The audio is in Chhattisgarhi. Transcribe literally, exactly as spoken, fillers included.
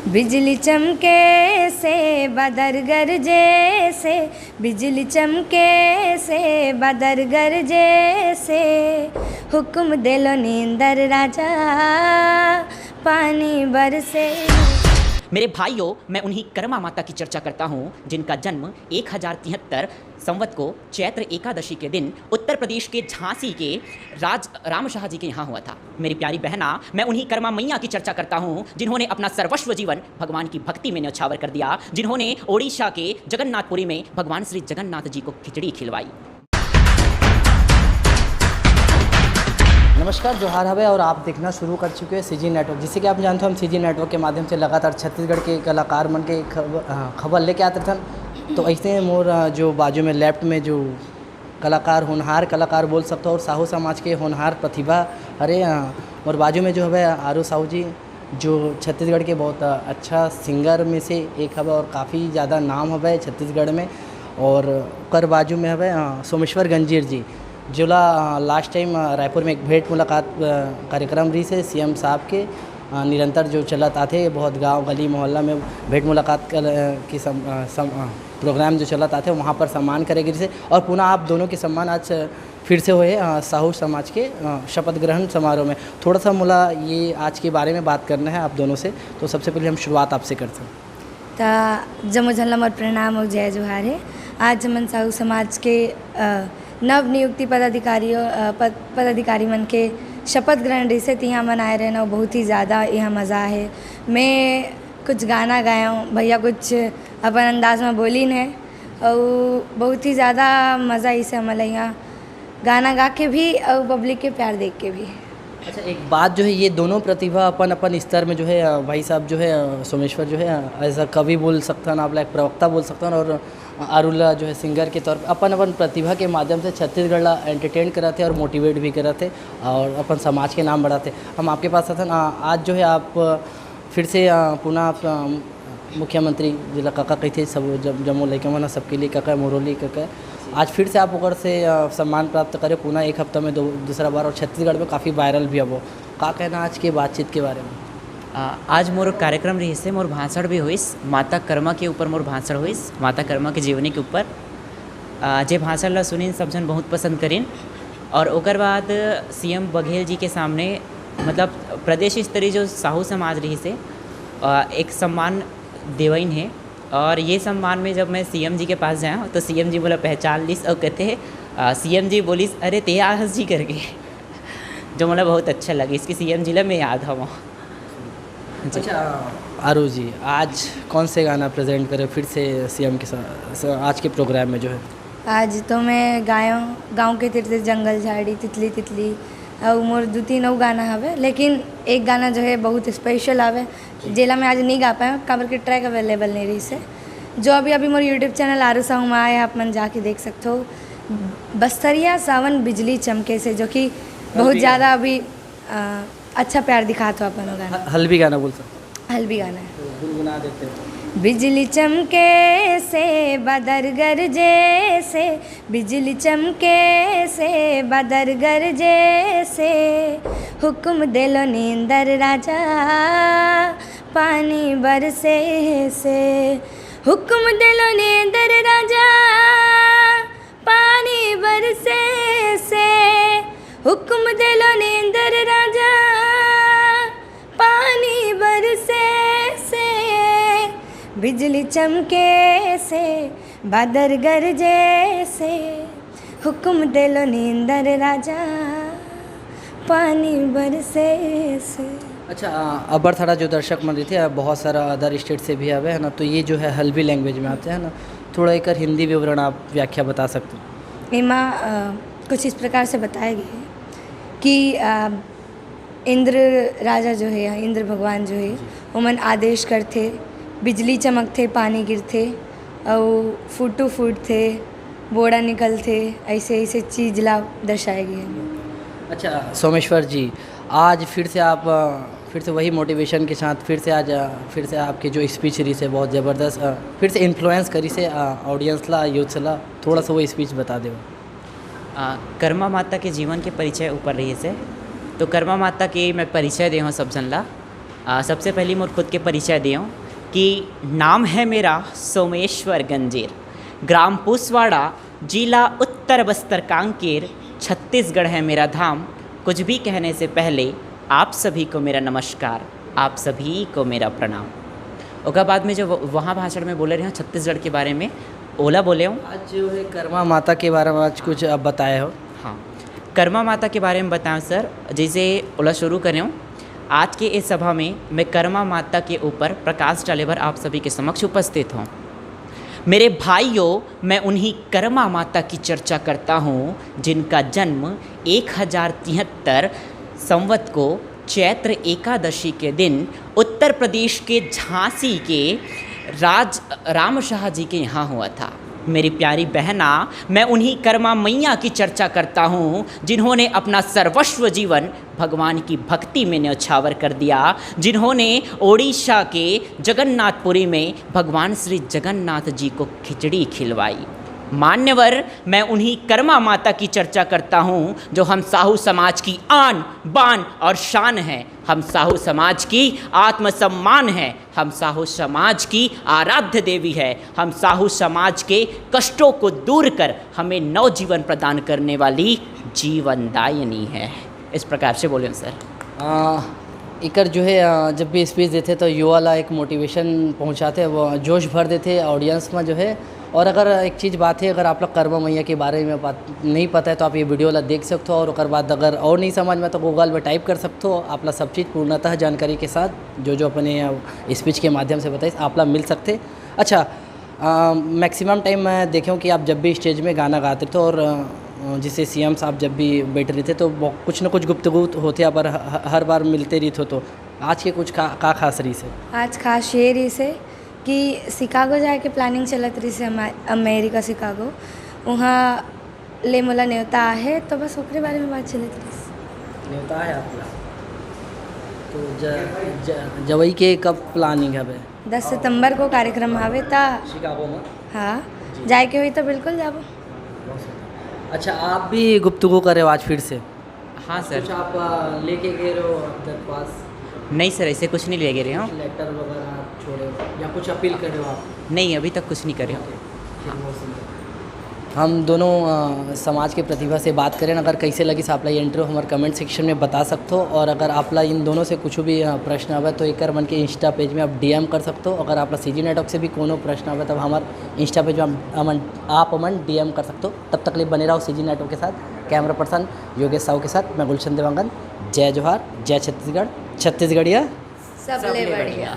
बिजली चमके से, बादर गरजे से, बिजली चमके से, बादर गरजे से, हुक्म देलो नींदर राजा, पानी बरसे। मेरे भाइयों, मैं उन्हीं कर्मा माता की चर्चा करता हूँ, जिनका जन्म एक हज़ार तिहत्तर संवत को चैत्र एकादशी के दिन उत्तर प्रदेश के झांसी के राज राम शाह जी के यहाँ हुआ था। मेरी प्यारी बहना, मैं उन्हीं कर्मा मैया की चर्चा करता हूँ, जिन्होंने अपना सर्वस्व जीवन भगवान की भक्ति में न्यौछावर कर दिया, जिन्होंने ओडिशा के जगन्नाथपुरी में भगवान श्री जगन्नाथ जी को खिचड़ी खिलवाई। नमस्कार, जोहार हवे और आप देखना शुरू कर चुके हैं सीजी नेटवर्क। जैसे कि आप जानते हो, हम सीजी नेटवर्क के माध्यम से लगातार छत्तीसगढ़ के कलाकार मन के खब-, अ, खबर लेके आते रहन। तो ऐसे मोर, अ, जो बाजू में लेफ्ट में जो कलाकार, होनहार कलाकार बोल सकते हो, और साहू समाज के होनहार प्रतिभा हरे, अ, मोर बाजू में जो हवे आरू साहू जी, जो छत्तीसगढ़ के बहुत, अ, अच्छा सिंगर में से एक हवे और काफ़ी ज़्यादा नाम हवे छत्तीसगढ़ में। और ओकर बाजू में हवे, अ, सोमेश्वर गंजीर जी, जोला, अ, लास्ट टाइम, अ, रायपुर में एक भेंट मुलाकात, अ, कार्यक्रम रहिस हे सीएम साहब के, अ, निरंतर जो चलत आथे, बहुत गांव, गली, मोहल्ला में भेंट मुलाकात कर, अ, की सम-, अ, सम-, अ, प्रोग्राम जो चलत आथे, वहाँ पर सम्मान करे गिस हे। और पुनः आप दोनों के सम्मान आज, अ, फिर से होए, अ, साहू समाज के, अ, शपथ ग्रहण समारोह में। थोड़ा सा मोला ये आज के बारे में बात करना है आप दोनों से, तो सबसे पहले हम शुरुआत आपसे करते हैं। त जम्मो झन ला मोर प्रणाम अउ जय जोहार हे। आज हमन साहू समाज के, अ, नवनियुक्ति पदाधिकारियों, अ, पद-, पदाधिकारी मन के शपथ ग्रहण रहिस हे, तिहाँ मन आए रहेन अउ बहुत ही ज़्यादा यहाँ मज़ा हे। मैं कुछ गाना गायेंव, भैया कुछ अपन अंदाज में बोलिन हे अउ बहुत ही ज़्यादा मज़ा आइस हे हमन ला यहाँ गाना गा के भी अउ पब्लिक के प्यार देख के भी। अच्छा, एक बात जो है, ये दोनों प्रतिभा अपन अपन स्तर में जो है, अ, भाई साहब जो है, अ, सोमेश्वर जो है, अ, as a कवि बोल सकथन, आप ला एक प्रवक्ता बोल सकथन, और अरुला जो है सिंगर के तौर पर अपन अपन प्रतिभा के माध्यम से छत्तीसगढ़ ला एंटरटेन करत हे और मोटिवेट भी करत हे और अपन समाज के नाम बढ़ात हे। हम आपके पास आथन, अ, आज जो है आप, अ, फिर से, अ, पुनः आप, अ, मुख्यमंत्री जिला काका कहिथे, सब जम-, जम्मो लइका मन ह सबके लिए काका, मोरो लिए काका। आज फिर से आप ओकर से, अ, सम्मान प्राप्त करे, पुनः एक हफ्ता में दो, दूसरा बार, और छत्तीसगढ़ में काफ़ी वायरल भी हबो। का कहना आज के बातचीत के बारे में? आ, आज मोर कार्यक्रम रहिस हे, मोर भाषण भी होइस, माता कर्मा के ऊपर मोर भाषण होइस, माता कर्मा के जीवनी के ऊपर। आ, जे भाषण ला सुनिन, सब झन बहुत पसंद करिन। और ओकर बाद सीएम बघेल जी के सामने, मतलब, प्रदेश स्तरीय जो साहू समाज रहिस हे, आ, एक सम्मान देवइन हे। और ये सम्मान में जब मैं सीएम जी के पास जाया, तो सीएम जी मोला पहचान लिस और कहते हैं, आ, सीएम जी बोलिस, "अरे, ते आहस जी," करके, जो मोला बहुत अच्छा लगिस कि सीएम जी ला मैं याद हवं। जी। अच्छा, आरू जी, आज कौन से गाना प्रेजेंट करे फिर से सीएम के साथ, स-, आज के प्रोग्राम में जो है? आज तो मैं गायेंव गाँव के तीर से जंगल झाड़ी, तितली तितली, अउ मोर दू तीन अउ गाना हवे, लेकिन एक गाना जो है बहुत स्पेशल हवे, जेला मैं आज नहीं गा पाया, काबर के ट्रैक अवेलेबल नहीं रहिस हे। जो अभी, अभी मोर YouTube चैनल आरू साहू में आए, आप मन जाके देख सकते हो। बस्तरिया सावन बिजली चमके से, जो कि बहुत ज़्यादा अभी, अ, अच्छा प्यार दिखात हो अपन गाना। ह-, हल्बी गाना बोल सकते हो। हल्बी गाना है। तो गुनगुना देते हैं। बिजली चमके से, बादर गरजे से, बिजली चमके से, बादर गरजे से, हुक्म देलो नींदर राजा, पानी बरसे से, हुक्म देलो नींदर राजा, पानी बरसे से, हुक्म देलो नींदर राजा, पानी बरसे से, बिजली चमके से, बादर गरजे से, हुक्म देलो नींदर राजा, पानी बरसे से। अच्छा, आ, अब्बड़ सारा जो दर्शक मन रहिथे, आ, बहुत सारा अदर स्टेट से भी आवे है ना, तो ये जो है हल्बी लैंग्वेज में आथे है ना, थोड़ा एकर हिंदी विवरण आप व्याख्या बता सकते हो? एमा, अ, कुछ इस प्रकार से बताया गया है कि, अ, इंद्र राजा जो है, इंद्र भगवान जो है, जी। ओमन आदेश करथे, बिजली चमकथे, पानी गिरथे, अउ फुटू फूटथे, बोड़ा निकलथे, ऐसे, ऐसे चीज ला दर्शाए गए हे। अच्छा, सोमेश्वर जी, आज फिर से आप, अ, फिर से वही मोटिवेशन के साथ फिर से आज, अ, फिर से आपके जो स्पीच रहिस हे बहुत ज़बरदस्त, अ, फिर से इन्फ्लुएंस करिस हे, अ, ऑडियंस ला, यूथ ला, थोड़ा सा वो स्पीच बता देव। आ, कर्मा माता के जीवन के परिचय ऊपर रहिस हे, तो कर्मा माता के मैं परिचय देहूँ सब झन ला। आ, सबसे पहली मोर खुद के परिचय देव कि नाम है मेरा सोमेश्वर गंजेर, ग्राम पूसवाड़ा, जिला उत्तर बस्तर कांकेर, छत्तीसगढ़ है मेरा धाम। कुछ भी कहने से पहले आप सभी को मेरा नमस्कार, आप सभी को मेरा प्रणाम। ओकर बाद में जो व-, वहाँ भाषण में बोले रहे हो छत्तीसगढ़ के बारे में, ओला बोले हो। आज जो है कर्मा माता के बारे में आज कुछ आप बताए हो। हाँ, कर्मा माता के बारे में बताएं सर, जैसे ओला शुरू करें। आज के इस सभा में मैं कर्मा माता के ऊपर प्रकाश डाले बर आप सभी के समक्ष उपस्थित हूँ। मेरे भाइयों, मैं उन्हीं कर्मा माता की चर्चा करता हूँ जिनका जन्म एक हजार तिहत्तर संवत को चैत्र एकादशी के दिन उत्तर प्रदेश के झांसी के राज रामशाह जी के यहाँ हुआ था। मेरी प्यारी बहना, मैं उन्हीं कर्मा मैया की चर्चा करता हूँ जिन्होंने अपना सर्वस्व जीवन भगवान की भक्ति में न्यौछावर कर दिया, जिन्होंने ओडिशा के जगन्नाथपुरी में भगवान श्री जगन्नाथ जी को खिचड़ी खिलवाई। मान्यवर, मैं उन्हीं कर्मा माता की चर्चा करता हूँ जो हम साहू समाज की आन, बान और शान है। हम साहू समाज की आत्मसम्मान है, हम साहू समाज की आराध्य देवी है, हम साहू समाज के कष्टों को दूर कर हमें नवजीवन प्रदान करने वाली जीवनदायिनी है। इस प्रकार से बोले सर। आ, एकर जो है आ, जब भी स्पीच देते तो युवा ला एक मोटिवेशन पहुंचाते, वो जोश भर देते ऑडियंस में जो है। और अगर एक चीज़ बात है, अगर आप लोग कर्मा मैया के बारे में बात नहीं पता है तो आप ये वीडियो ला देख सकते हो। और ओकर बाद अगर और नहीं समझ में तो गूगल में टाइप कर सकते हो, आप ला सब चीज़ पूर्णतः जानकारी के साथ जो जो अपने स्पीच के माध्यम से बताइस आप ला मिल सकते। अच्छा, मैक्सिमम टाइम मैं देखे हूँ कि आप जब भी स्टेज में गाना गाते थे और अ, जैसे सीएम साहब जब भी बैठ रहे थे तो वो कुछ ना कुछ गुफ्तगू होते, आप हर, हर बार मिलते रही थे, तो आज के कुछ का, का खास रही से? आज खास ये रही से कि शिकागो जाए के प्लानिंग चलत रही से हमारे, अमेरिका शिकागो। वहाँ ले मोला न्योता आहे, तो बस ओकरे बारे में बात चलत रही से। न्योता है आपका? तो ज, ज, जवई के कब प्लानिंग हवे? दस सितंबर को कार्यक्रम हवे ता शिकागो में। हाँ, जाए के हुई तो बिल्कुल जाबो। अच्छा, आप भी गुफ्तगू करे हो आज फिर से? हाँ सर। कुछ आप आ, लेके गए रहो अब तक पास? नहीं सर, ऐसे कुछ नहीं ले रहे हो। लेटर वगैरह छोड़े हो या कुछ अपील करे हो आप? नहीं, अभी तक कुछ नहीं करे हो। हम दोनों अ, समाज के प्रतिभा से बात करें, अगर कैसे लगी आप ला ये इंटरव्यू हमारे कमेंट सेक्शन में बता सकते हो। और अगर आप ला इन दोनों से कुछ भी अ, प्रश्न आवे तो एकर मन के इंस्टा पेज में आप डीएम कर सकते हो। अगर आप ला सीजी नेटवर्क से भी कोनो प्रश्न आवे तब हमारे इंस्टा पेज में आप अमन, आप अमन डीएम कर सकते हो। तब तक लिए बने रहो सीजी नेटवर्क के साथ। कैमरा पर्सन योगेश साहू के साथ मैं गुलशन देवांगन। जय जोहार, जय छत्तीसगढ़, छत्तीसगढ़िया। सबले बढ़िया।